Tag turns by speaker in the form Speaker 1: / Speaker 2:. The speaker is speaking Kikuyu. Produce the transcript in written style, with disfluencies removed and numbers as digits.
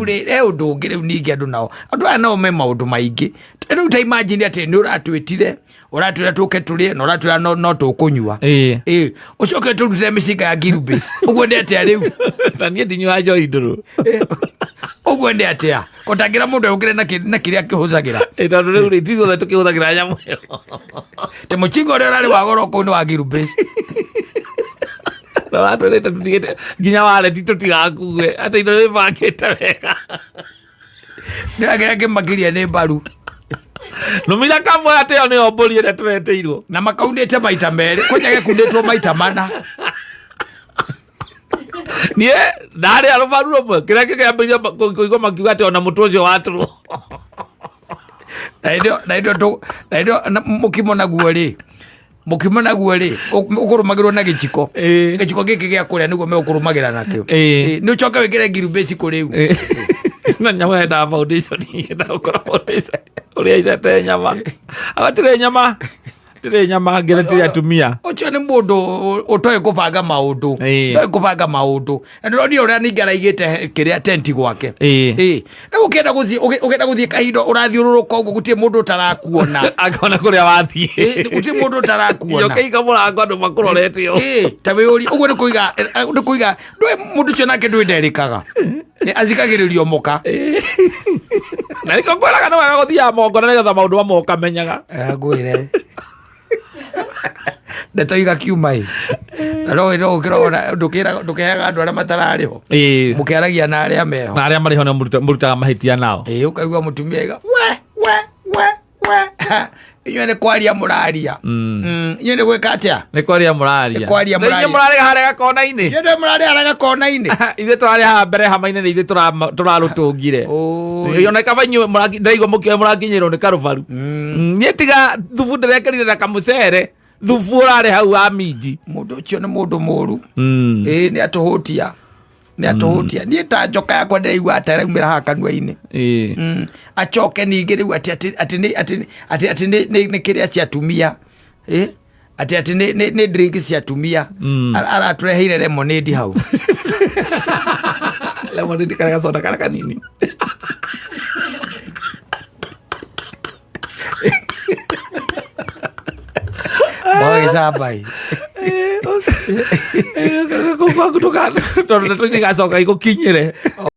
Speaker 1: Rĩu rĩ, he ũndũ ũngĩ rĩu ningĩ andũ nao, andũ aya nao me maũndũ maingĩ. Rĩu ta imagine atĩ nĩ ũratwĩtire, ũratwĩra tũke tũrĩe na ũratwĩra no tũkũnyua. Ĩĩ, ũcoke tũrutĩre mĩcinga ya Gilbey's. Ũguo nĩ atĩa rĩu?
Speaker 2: Na niĩ ndinyuaga njohi ndũrũ.
Speaker 1: Ũguo nĩ atĩa? Kũtangĩra mũndũ egũkĩre na kĩrĩa akĩhũthagĩra.
Speaker 2: Ĩ, tondũ rĩu rĩ, ti ithuothe tũkĩhũthagĩra nyamũ ĩyo.
Speaker 1: Te mũcinga ũrĩa ũrarĩ wa goro kũu nĩ wa Gilbey's.
Speaker 2: Na watwĩrĩte tũtigĩte nginya wareti tũtigakue atĩ indo nĩbangĩte wega.
Speaker 1: Nĩragĩra kĩmakĩria nĩ mbaru.
Speaker 2: Nũmira kamwe atĩ ĩyo nĩyo mbũri ĩrĩa tũretĩirwo.
Speaker 1: Na makaunĩte maita merĩ, kwanja gekunĩtwo maita mana.
Speaker 2: Niĩ ndarĩa rũbaru rũmwe kĩrĩa kĩkĩambĩrĩria kũigua makiuga atĩ ona mũtwe ũcio watũrwo.
Speaker 1: Na hĩndĩ ĩyo- na hĩndĩ ĩyo tũ- na hĩndĩ ĩyo mũkimo naguo rĩ, mũkimo naguo rĩ, ũkũrũmagĩrwo na gĩciko. Gĩciko gĩkĩ gĩa kũrĩa nĩguo megũkũrũmagĩra nakĩo. Nĩ ũcoke wĩkĩre ngirubĩci kũ rĩu.
Speaker 2: Na nyama yendaga foundation, yendaga gũkorwo foundation ũrĩa ithete nyama. Agatĩrĩ nyama, tĩrĩ nyama ngĩrĩ tĩrĩ atumia.
Speaker 1: Ũcio nĩ mũndũ ũtoĩ kũbanga maũndũ. Ndoĩ kũbanga maũndũ. Na ndĩronire ũrĩa ningĩ araigĩte kĩrĩa tenti gwake. Ĩĩ. Rĩu ũkĩenda gũthiĩ ũkĩenda gũthiĩ kahinda ũrathiũrũrũka ũguo gũtirĩ mũndũ ũtarakuona.
Speaker 2: Akona kũrĩa wathiĩ.
Speaker 1: Ĩĩ, gũtirĩ mũndũ ũtarakuona.
Speaker 2: Ũkĩiga mũrango andũ makũrorete ũũ.
Speaker 1: Ĩĩ, ta wĩyũrie ũguo nĩ kũiga nĩ kũiga ndũĩ mũndũ ũcio nake ndũĩ nderĩkaga. Nĩ acikagĩrĩrio mũka.
Speaker 2: Na nĩkĩo ngwĩraga nĩ wega gũthiaga mongo na nĩgetha maũndũ mamwe ũkamenyaga.
Speaker 1: Ngwĩre ndeto igakiuma ĩ na no no ũkĩrona ndũkĩraga andũ arĩa matararĩ ho. Mũkĩaragia na arĩa meho.
Speaker 2: Na arĩa marĩ ho nĩo mũrutaga mahĩtia nao.
Speaker 1: Ĩĩ, ũkaigua mũtumia aiga we we we we, inyuĩ nĩ kwaria mũraria. Inyuĩ nĩ gwĩka atĩa?
Speaker 2: Nĩ kwaria mũraria.
Speaker 1: Nĩ kwaria
Speaker 2: Na inyuĩ
Speaker 1: mũraria.
Speaker 2: mũrarĩ harĩa gakona-inĩ.
Speaker 1: Inyuĩ nĩ mũrarĩ harĩa gakona-inĩ.
Speaker 2: Ithuĩ tũrarĩ haha mbere hama-inĩ nĩ ithuĩ tũrarũtũngire.
Speaker 1: Oi.
Speaker 2: Ona kaba inyuĩ ndĩraigua mũkĩoya mũrakinyĩrwo nĩ karũbaru. Niĩ tiga thubu ndĩrekĩrire na kamũcere, thubu ũrarĩ hau wa minji.
Speaker 1: Mũndũ ũcio nĩ mũndũ mũru. Ĩĩ, nĩ atũhũtia. Nĩ atũhũtia. Niĩ ta njoka yakwa ndĩraigua ataraumĩra haha kanua-inĩ. Acoke ningĩ rĩu atĩ atĩ atĩ nĩ atĩ atĩ atĩ nĩ nĩ nĩ kĩrĩa cia atumia. Ĩ? Atĩ atĩ nĩ nĩ nĩ drink cia atumia. Aratũreheire lemonade hau.
Speaker 2: Lemonade karĩa gacoda karĩa kanini.
Speaker 1: Mwagĩcamba ĩ.
Speaker 2: Kũu kwaku tondũ ndeto igacoka igũkinyĩre.